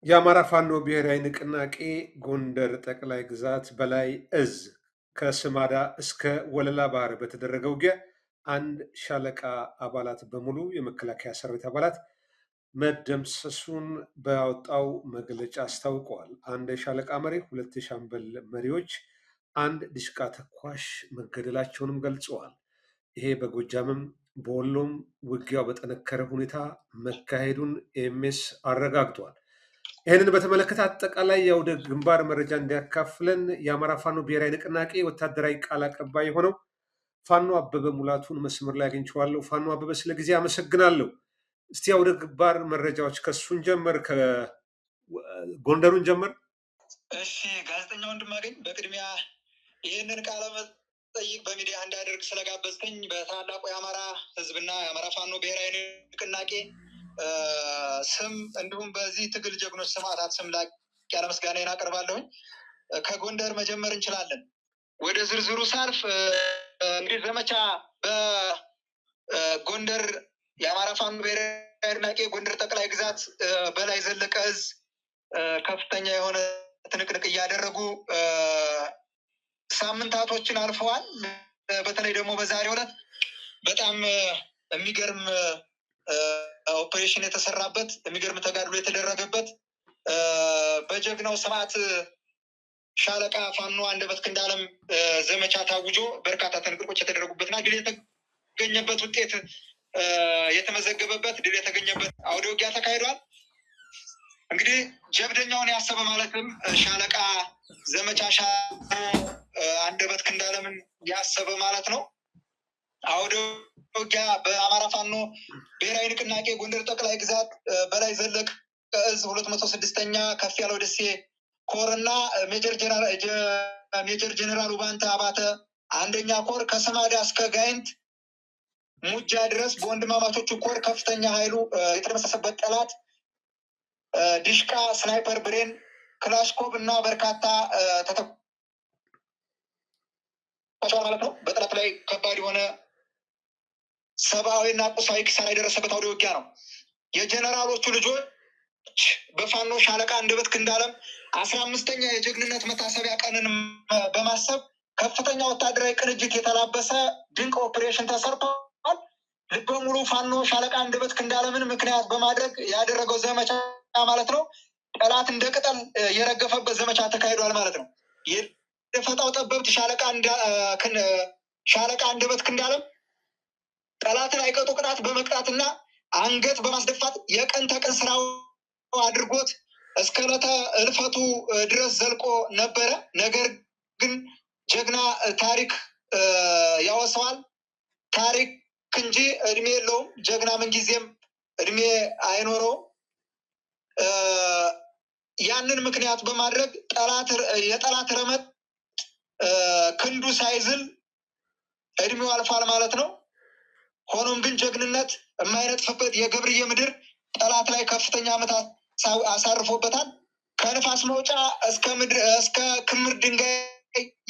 የአማራ ፋኖ ብሔራዊ ንቅናቄ ጎንደር ጠቅላይ ግዛት በላይ እዝ ከስማዳ እስከ ወለላ ባህር በተደረገ ውጊያ አንድ ሻለቃ አባላት በሙሉ የመከላከያ ሰራዊት አባላት መደምሰሱን ባወጣው መግለጫ አስታውቀዋል። አንድ የሻለቃ መሪ፣ ሁለት የሻምበል መሪዎች፣ አንድ ዲሽቃ ተኳሽ መገደላቸውንም ገልጸዋል። ይሄ በጎጃምም በወሎም ውጊያው በጠነከረ ሁኔታ መካሄዱን ኤምኤስ አረጋግጧል። ይህንን በተመለከተ አጠቃላይ የአውደ ግንባር መረጃ እንዲያካፍለን የአማራ ፋኖ ብሔራዊ ንቅናቄ ወታደራዊ ቃል አቀባይ የሆነው ፋኖ አበበ ሙላቱን መስመር ላይ አግኝቼዋለሁ። ፋኖ አበበ ስለ ጊዜ አመሰግናለሁ። እስቲ አውደ ግንባር መረጃዎች ከእሱን ጀመር፣ ከጎንደሩን ጀመር። እሺ ጋዜጠኛ ወንድማገኝ፣ በቅድሚያ ይህንን ቃለ መጠይቅ በሚዲያ እንዳደርግ ስለጋበዝከኝ በታላቁ የአማራ ሕዝብና የአማራ ፋኖ ብሔራዊ ንቅናቄ ስም እንዲሁም በዚህ ትግል ጀግኖች ሰማዕታት ስም ላቅ ያለ ምስጋናዬን አቀርባለሁኝ። ከጎንደር መጀመር እንችላለን። ወደ ዝርዝሩ ሳልፍ እንግዲህ ዘመቻ በጎንደር የአማራ ፋኖ ብሔራዊ ንቅናቄ ጎንደር ጠቅላይ ግዛት በላይ ዘለቀ እዝ ከፍተኛ የሆነ ትንቅንቅ እያደረጉ ሳምንታቶችን አልፈዋል። በተለይ ደግሞ በዛሬው ዕለት በጣም የሚገርም ኦፕሬሽን የተሰራበት፣ የሚገርም ተጋድሎ የተደረገበት፣ በጀግናው ሰማዕት ሻለቃ ፋኖ አንደበት ክንዳለም ዘመቻ ታውጆ በርካታ ትንቅንቆች የተደረጉበትና ድል የተገኘበት፣ ውጤት የተመዘገበበት፣ ድል የተገኘበት አውደ ውጊያ ተካሂዷል። እንግዲህ ጀብደኛውን ያሰበ ማለትም ሻለቃ ዘመቻ አንደበት ክንዳለምን ያሰበ ማለት ነው። አውደ ውጊያ በአማራ ፋኖ ብሔራዊ ንቅናቄ ጎንደር ጠቅላይ ግዛት በላይ ዘለቀ እዝ 206ኛ ከፍ ያለው ደሴ ኮር እና ሜጀር ጀነራል ውባንተ አባተ አንደኛ ኮር ከሰማዳ እስከ ጋይንት ሙጃ ድረስ በወንድማማቾቹ ኮር ከፍተኛ ኃይሉ የተደመሰሰበት ጠላት ዲሽቃ፣ ስናይፐር፣ ብሬን፣ ክላሽኮቭ እና በርካታ ተተኳሿል ማለት ነው። በጠላት ላይ ከባድ የሆነ ሰብአዊ እና ቁሳዊ ኪሳራ የደረሰበት አውደ ውጊያ ነው። የጀነራሎቹ ልጆች በፋኖ ሻለቃ አንደበት ክንዳለም 15ኛ የጀግንነት መታሰቢያ ቀንን በማሰብ ከፍተኛ ወታደራዊ ቅንጅት የተላበሰ ድንቅ ኦፕሬሽን ተሰርቷል። ልበ ሙሉ ፋኖ ሻለቃ አንደበት ክንዳለምን ምክንያት በማድረግ ያደረገው ዘመቻ ማለት ነው። ጠላት እንደ ቅጠል የረገፈበት ዘመቻ ተካሂዷል ማለት ነው። የደፈጣው ጠበብት ሻለቃ አንደበት ክንዳለም ጠላትን አይቀጡ ቅጣት በመቅጣትና አንገት በማስደፋት የቀን ተቀን ስራው አድርጎት እስከ ዕለተ እልፈቱ ድረስ ዘልቆ ነበረ። ነገር ግን ጀግና ታሪክ ያወሰዋል። ታሪክ እንጂ እድሜ የለውም። ጀግና ምንጊዜም እድሜ አይኖረውም። ያንን ምክንያት በማድረግ የጠላት ረመጥ ክንዱ ሳይዝል እድሜው አልፏል ማለት ነው። ሆኖም ግን ጀግንነት የማይነጥፍበት የገብርዬ ምድር ጠላት ላይ ከፍተኛ ምት አሳርፎበታል። ከንፋስ መውጫ እስከ ክምር ድንጋይ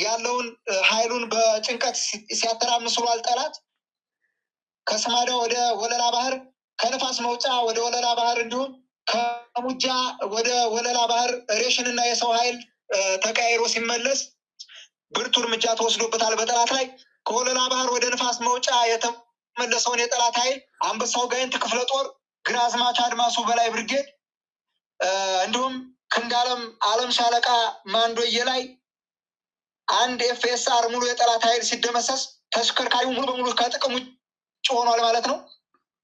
ያለውን ኃይሉን በጭንቀት ሲያተራምስ ውሏል ጠላት። ከስማዳ ወደ ወለላ ባህር፣ ከንፋስ መውጫ ወደ ወለላ ባህር እንዲሁም ከሙጃ ወደ ወለላ ባህር ሬሽን እና የሰው ኃይል ተቀያይሮ ሲመለስ ብርቱ እርምጃ ተወስዶበታል በጠላት ላይ። ከወለላ ባህር ወደ ንፋስ መውጫ የተመለሰውን የጠላት ኃይል አንበሳው ጋይንት ክፍለ ጦር ግራዝማች አድማሱ በላይ ብርጌድ እንዲሁም ክንዳለም አለም ሻለቃ ማንዶዬ ላይ አንድ ኤፍኤስአር ሙሉ የጠላት ኃይል ሲደመሰስ ተሽከርካሪው ሙሉ በሙሉ ከጥቅም ውጭ ሆኗል ማለት ነው።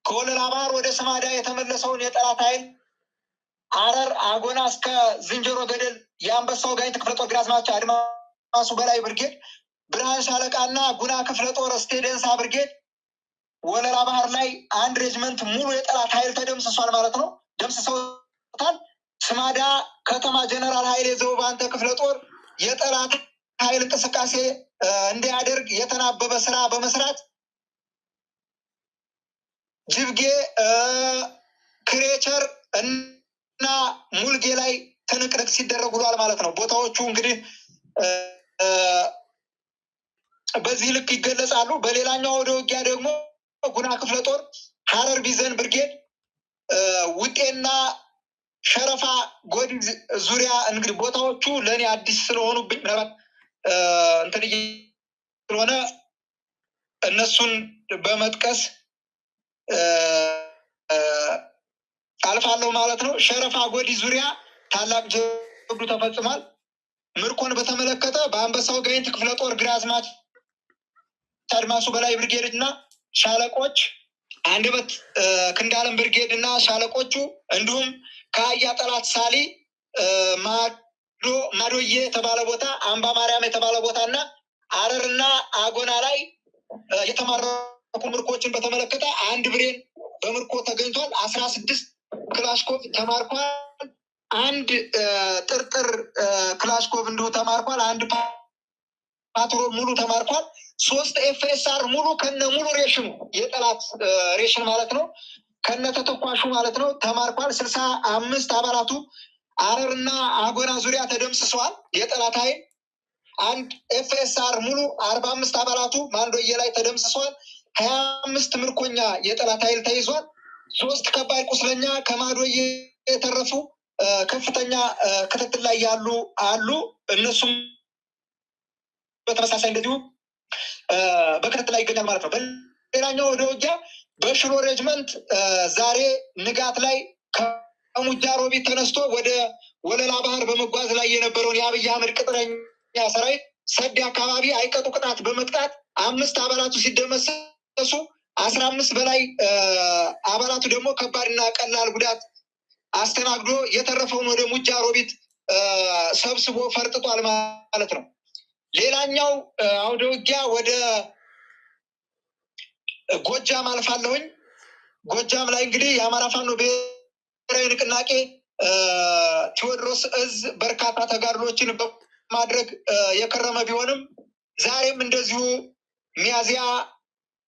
ከወለላ ባህር ወደ ስማዳ የተመለሰውን የጠላት ኃይል ሀረር አጎና እስከ ዝንጀሮ ገደል የአንበሳው ጋይንት ክፍለ ጦር ግራዝማች አድማሱ በላይ ብርጌድ፣ ብርሃን ሻለቃ እና ጉና ክፍለ ጦር ስቴደንሳ ብርጌድ ወለላ ባህር ላይ አንድ ሬጅመንት ሙሉ የጠላት ኃይል ተደምስሷል ማለት ነው። ደምስሰውታል። ስማዳ ከተማ ጀነራል ኃይሌ ዘውባንተ ክፍለ ጦር የጠላት ኃይል እንቅስቃሴ እንዲያደርግ የተናበበ ስራ በመስራት ጅብጌ፣ ክሬቸር እና ሙልጌ ላይ ትንቅንቅ ሲደረግ ውሏል ማለት ነው። ቦታዎቹ እንግዲህ በዚህ ልክ ይገለጻሉ። በሌላኛው ወደ ውጊያ ደግሞ ጉና ክፍለ ጦር ሀረር ቢዘን ብርጌድ ውጤና ሸረፋ ጎዲዝ ዙሪያ እንግዲህ ቦታዎቹ ለእኔ አዲስ ስለሆኑብኝ ምናልባት እንትን ስለሆነ እነሱን በመጥቀስ አልፋለሁ ማለት ነው። ሸረፋ ጎዲ ዙሪያ ታላቅ ጀብዱ ተፈጽሟል። ምርኮን በተመለከተ በአንበሳው ጋይንት ክፍለ ጦር ግራዝማች አድማሱ በላይ ብርጌድ እና ሻለቆች፣ አንደበት ክንዳለም ብርጌድ እና ሻለቆቹ፣ እንዲሁም ከአያ ጠላት ሳሊ ማዶ ማዶዬ የተባለ ቦታ፣ አምባ ማርያም የተባለ ቦታ እና አረርና አጎና ላይ የተማረኩ ምርኮችን በተመለከተ 1 ብሬን በምርኮ ተገኝቷል። 16 ክላሽኮቭ ተማርኳል። 1 ጥርጥር ክላሽኮቭ እንዲሁ ተማርኳል። 1 ፓትሮል ሙሉ ተማርኳል። 3 ኤፍኤስአር ሙሉ ከነ ሙሉ ሬሽኑ፣ የጠላት ሬሽን ማለት ነው፣ ከነ ተተኳሹ ማለት ነው ተማርኳል። 65 አባላቱ አረርና አጎና ዙሪያ ተደምስሰዋል። የጠላት ኃይል 1 ኤፍኤስአር ሙሉ 45 አባላቱ ማንዶዬ ላይ ተደምስሰዋል። 25 ምርኮኛ የጠላት ኃይል ተይዟል። 3 ከባድ ቁስለኛ ከማዶዬ የተረፉ ከፍተኛ ክትትል ላይ ያሉ አሉ። እነሱም በተመሳሳይ እንደዚሁ በክትትል ላይ ይገኛል ማለት ነው። በሌላኛው ወደ ውጊያ በሽሮ ሬጅመንት ዛሬ ንጋት ላይ ከሙጃ ሮቢት ተነስቶ ወደ ወለላ ባህር በመጓዝ ላይ የነበረውን የአብይ አህመድ ቅጥረኛ ሰራዊት ሰዴ አካባቢ አይቀጡ ቅጣት በመቅጣት 5 አባላቱ ሲደመሰሱ 15 በላይ አባላቱ ደግሞ ከባድና ቀላል ጉዳት አስተናግዶ የተረፈውን ወደ ሙጃ ሮቢት ሰብስቦ ፈርጥጧል ማለት ነው። ሌላኛው አውደ ውጊያ ወደ ጎጃም አልፋለሁኝ። ጎጃም ላይ እንግዲህ የአማራ ፋኖ ብሔራዊ ንቅናቄ ቴዎድሮስ እዝ በርካታ ተጋድሎችን በማድረግ የከረመ ቢሆንም ዛሬም እንደዚሁ ሚያዝያ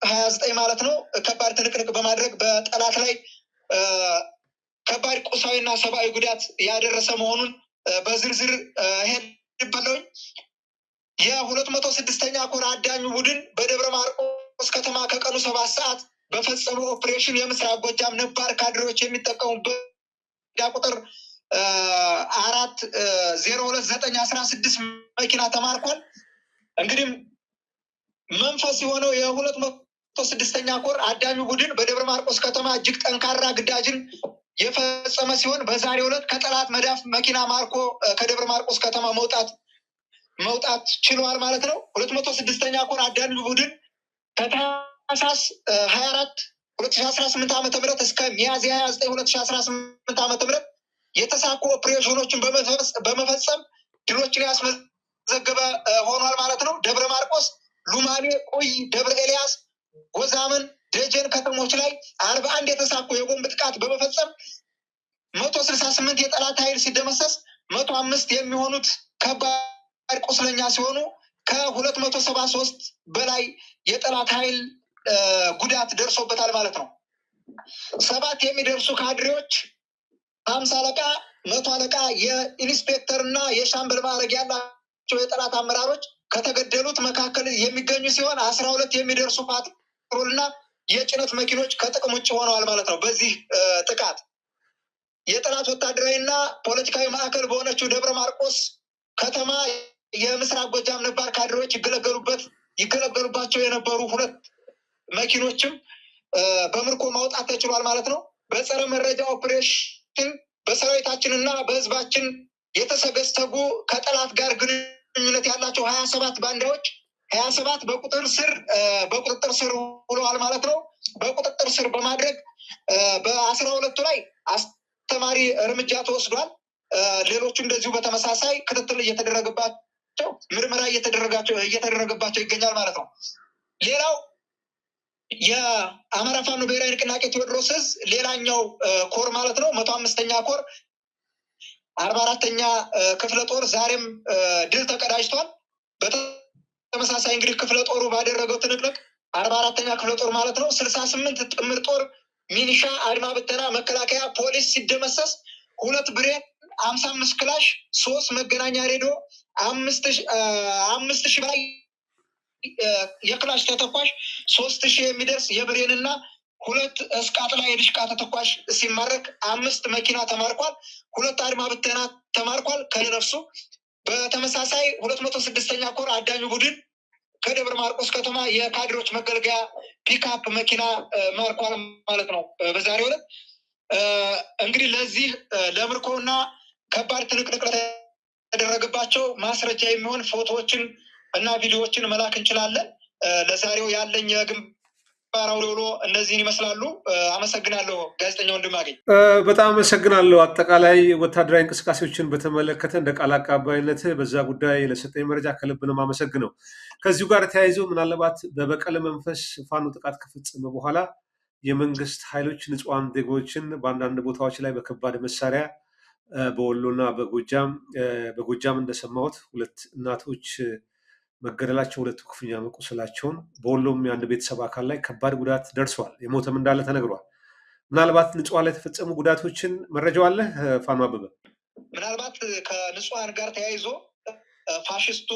29 ማለት ነው ከባድ ትንቅንቅ በማድረግ በጠላት ላይ ከባድ ቁሳዊና ሰብአዊ ጉዳት ያደረሰ መሆኑን በዝርዝር እሄድበታለሁኝ። የ206ኛ ኮር አዳኙ ቡድን በደብረ ማርቆስ ከተማ ከቀኑ 7 ሰዓት በፈጸመው ኦፕሬሽን የምስራቅ ጎጃም ነባር ካድሬዎች የሚጠቀሙበት ቁጥር 402916 መኪና ተማርኳል። እንግዲህ መንፈስ የሆነው የ206ኛ ኮር አዳኙ ቡድን በደብረ ማርቆስ ከተማ እጅግ ጠንካራ ግዳጅን የፈጸመ ሲሆን በዛሬው ዕለት ከጠላት መዳፍ መኪና ማርኮ ከደብረ ማርቆስ ከተማ መውጣት ችሏል ማለት ነው። 206ኛ ኮር አዳኙ ቡድን ከታህሳስ 24 2018 ዓመተ ምህረት እስከ ሚያዝያ 29 2018 ዓመተ ምህረት የተሳኩ ኦፕሬሽኖችን በመፈጸም ድሎችን ያስመዘገበ ሆኗል ማለት ነው። ደብረ ማርቆስ፣ ሉማሜ፣ ቁይ፣ ደብረ ኤልያስ፣ ጎዛምን፣ ደጀን ከተሞች ላይ 41 የተሳኩ የቦምብ ጥቃት በመፈጸም 168 የጠላት ኃይል ሲደመሰስ 105 የሚሆኑት ከባድ ቁስለኛ ሲሆኑ ከ273 በላይ የጠላት ኃይል ጉዳት ደርሶበታል ማለት ነው። 7 የሚደርሱ ካድሬዎች፣ 50 አለቃ፣ 100 አለቃ፣ የኢንስፔክተር እና የሻምበል ማዕረግ ያላቸው የጠላት አመራሮች ከተገደሉት መካከል የሚገኙ ሲሆን 12 የሚደርሱ ፓትሮልና የጭነት መኪኖች ከጥቅም ውጭ ሆነዋል ማለት ነው። በዚህ ጥቃት የጠላት ወታደራዊና ፖለቲካዊ ማዕከል በሆነችው ደብረ ማርቆስ ከተማ የምስራቅ ጎጃም ነባር ካድሬዎች ይገለገሉባቸው የነበሩ 2 መኪኖችም በምርኮ ማውጣት ተችሏል ማለት ነው። በጸረ መረጃ ኦፕሬሽን በሰራዊታችንና በህዝባችን የተሰገሰጉ ከጠላት ጋር ግንኙነት ያላቸው 27 ባንዳዎች 27 በቁጥጥር ስር ውለዋል ማለት ነው። በቁጥጥር ስር በማድረግ በ12ቱ ላይ አስተማሪ እርምጃ ተወስዷል። ሌሎቹ እንደዚሁ በተመሳሳይ ክትትል እየተደረገባቸው ምርመራ እየተደረገባቸው ይገኛል ማለት ነው። ሌላው የአማራ ፋኖ ብሔራዊ ንቅናቄ ቴዎድሮስ እዝ ሌላኛው ኮር ማለት ነው 105ኛ ኮር 44ኛ ክፍለ ጦር ዛሬም ድል ተቀዳጅቷል። በተመሳሳይ እንግዲህ ክፍለ ጦሩ ባደረገው ትንቅንቅ 44ኛ ክፍለ ጦር ማለት ነው 68 ጥምር ጦር፣ ሚኒሻ፣ አድማ ብተና፣ መከላከያ፣ ፖሊስ ሲደመሰስ 2 ብሬን፣ 55 ክላሽ፣ 3 መገናኛ ሬዲዮ፣ 5000 በላይ የክላሽ ተተኳሽ፣ 3000 የሚደርስ የብሬንና 2 እስቃጥላ የድሽቃ ተተኳሽ ሲማረክ 5 መኪና ተማርኳል። 2 አድማ ብተና ተማርኳል ከነፍሱ። በተመሳሳይ 206ኛ ኮር አዳኙ ቡድን ከደብረ ማርቆስ ከተማ የካድሮች መገልገያ ፒክአፕ መኪና ማርኳል ማለት ነው። በዛሬው ዕለት እንግዲህ ለዚህ ለምርኮና ከባድ ትንቅንቅ ለተደረገባቸው ማስረጃ የሚሆን ፎቶዎችን እና ቪዲዮዎችን መላክ እንችላለን። ለዛሬው ያለኝ የግንባር አውደ ውሎ እነዚህን ይመስላሉ። አመሰግናለሁ ጋዜጠኛ ወንድማገኝ። በጣም አመሰግናለሁ። አጠቃላይ ወታደራዊ እንቅስቃሴዎችን በተመለከተ እንደ ቃል አቀባይነት በዛ ጉዳይ ለሰጠኝ መረጃ ከልብ ነው የማመሰግነው። ከዚሁ ጋር ተያይዞ ምናልባት በበቀል መንፈስ ፋኖ ጥቃት ከፈጸመ በኋላ የመንግስት ኃይሎች ንጹሐን ዜጎችን በአንዳንድ ቦታዎች ላይ በከባድ መሳሪያ በወሎና በጎጃም እንደሰማሁት 2 እናቶች መገደላቸው፣ 2 ክፉኛ መቆሰላቸውን፣ በወሎም የአንድ ቤተሰብ አካል ላይ ከባድ ጉዳት ደርሷል። የሞተም እንዳለ ተነግሯል። ምናልባት ንጹሐን ላይ የተፈጸሙ ጉዳቶችን መረጃው አለ ፋኖ አበበ? ምናልባት ከንጹሐን ጋር ተያይዞ ፋሽስቱ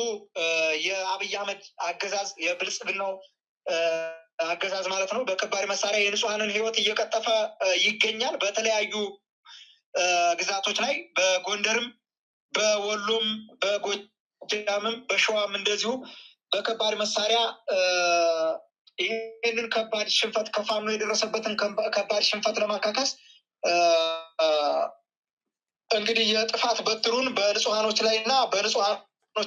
የአብይ አህመድ አገዛዝ የብልጽግናው አገዛዝ ማለት ነው በከባድ መሳሪያ የንጹሐንን ህይወት እየቀጠፈ ይገኛል። በተለያዩ ግዛቶች ላይ በጎንደርም በወሎም በጎጃምም በሸዋም እንደዚሁ በከባድ መሳሪያ ይህንን ከባድ ሽንፈት ከፋኖ የደረሰበትን ከባድ ሽንፈት ለማካካስ እንግዲህ የጥፋት በትሩን በንጹሐኖች ላይ እና በንጹሐኖች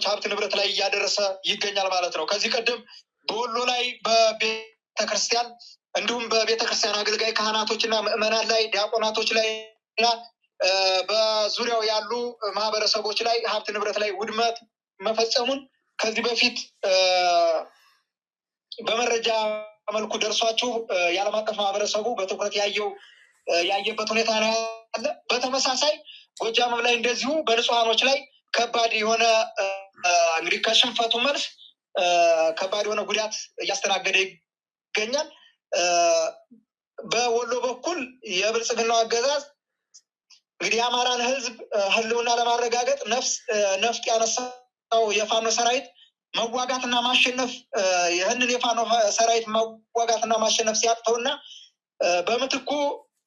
ሀብት ንብረት ላይ እያደረሰ ይገኛል ማለት ነው። ከዚህ ቀደም በወሎ ላይ በቤተክርስቲያን እንዲሁም በቤተክርስቲያን አገልጋይ ካህናቶች እና ምዕመናን ላይ ዲያቆናቶች ላይ እና በዙሪያው ያሉ ማህበረሰቦች ላይ ሀብት ንብረት ላይ ውድመት መፈጸሙን ከዚህ በፊት በመረጃ መልኩ ደርሷችሁ የዓለም አቀፍ ማህበረሰቡ በትኩረት ያየበት ሁኔታ ነው ያለ። በተመሳሳይ ጎጃምም ላይ እንደዚሁ በንጹሐኖች ላይ ከባድ የሆነ እንግዲህ ከሽንፈቱ መልስ ከባድ የሆነ ጉዳት እያስተናገደ ይገኛል። በወሎ በኩል የብልጽግናው አገዛዝ እንግዲህ የአማራን ህዝብ ህልውና ለማረጋገጥ ነፍጥ ያነሳው የፋኖ ሰራዊት መዋጋትና ማሸነፍ ይህንን የፋኖ ሰራዊት መዋጋትና ማሸነፍ ሲያቅተውና በምትኩ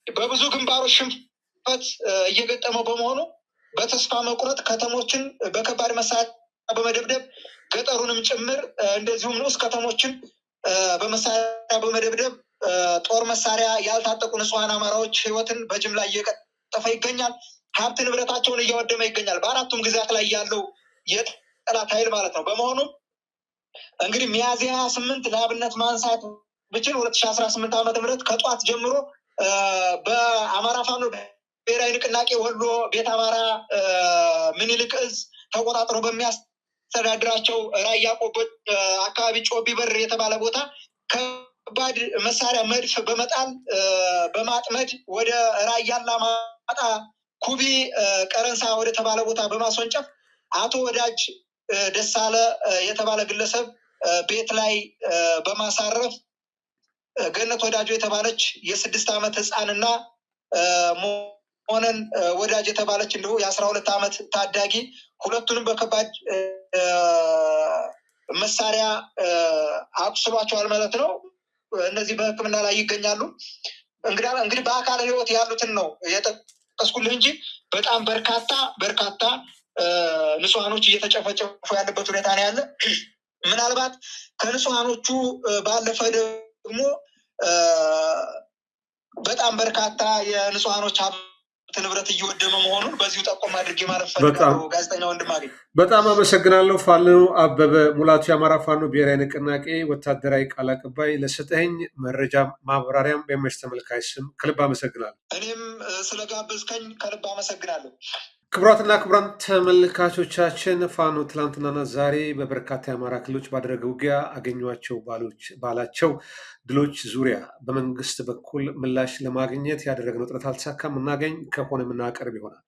በብዙ ግንባሮች ሽንፈት እየገጠመው በመሆኑ በተስፋ መቁረጥ ከተሞችን በከባድ መሳሪያ በመደብደብ ገጠሩንም ጭምር እንደዚሁም ንዑስ ከተሞችን በመሳሪያ በመደብደብ ጦር መሳሪያ ያልታጠቁ ንጹሐን አማራዎች ህይወትን በጅምላ እየቀጠፈ ይገኛል። ሀብት ንብረታቸውን እያወደመ ይገኛል። በአራቱም ግዛት ላይ ያለው የጠላት ኃይል ማለት ነው። በመሆኑም እንግዲህ ሚያዝያ 28 ለአብነት ማንሳት ብችል 2018 ዓመተ ምህረት ከጧት ጀምሮ በአማራ ፋኖ ብሔራዊ ንቅናቄ ወሎ ቤት አማራ ምኒልክ እዝ ተቆጣጥሮ በሚያስተዳድራቸው ራያ ቆቦ አካባቢ ጮቢ በር የተባለ ቦታ ከባድ መሳሪያ መድፍ በመጣል በማጥመድ ወደ ራያ አላማጣ ኩቢ ቀረንሳ ወደ ተባለ ቦታ በማስወንጨፍ አቶ ወዳጅ ደሳለ የተባለ ግለሰብ ቤት ላይ በማሳረፍ ገነት ወዳጆ የተባለች የ6 ዓመት ህፃንና ሞነን ወዳጅ የተባለች እንዲሁ የ12 ዓመት ታዳጊ ሁለቱንም በከባድ መሳሪያ አቁስሏቸዋል ማለት ነው። እነዚህ በሕክምና ላይ ይገኛሉ። እንግዲህ በአካለ ህይወት ያሉትን ነው የጠቀስኩልህ እንጂ በጣም በርካታ ንጹሃኖች እየተጨፈጨፉ ያለበት ሁኔታ ነው ያለ። ምናልባት ከንጹሃኖቹ ባለፈ ደግሞ በጣም በርካታ የንጹሃኖች ሀብት ንብረት እየወደመ መሆኑን በዚሁ ጠቆም አድርጌ ማለፍ ፈልጋለሁ። ጋዜጠኛ ወንድማገኝ በጣም አመሰግናለሁ። ፋኖ አበበ ሙላቱ የአማራ ፋኖ ብሔራዊ ንቅናቄ ወታደራዊ ቃል አቀባይ ለሰጠኸኝ መረጃ ማብራሪያም በመሽ ተመልካች ስም ከልብ አመሰግናለሁ። እኔም ስለጋበዝከኝ ከልብ አመሰግናለሁ። ክቡራትና ክቡራን ተመልካቾቻችን ፋኖ ትላንትናና ዛሬ በበርካታ የአማራ ክልሎች ባደረገው ውጊያ አገኟቸው ባላቸው ድሎች ዙሪያ በመንግስት በኩል ምላሽ ለማግኘት ያደረግነው ጥረት አልተሳካም። እናገኝ ከሆነ የምናቀርብ ይሆናል።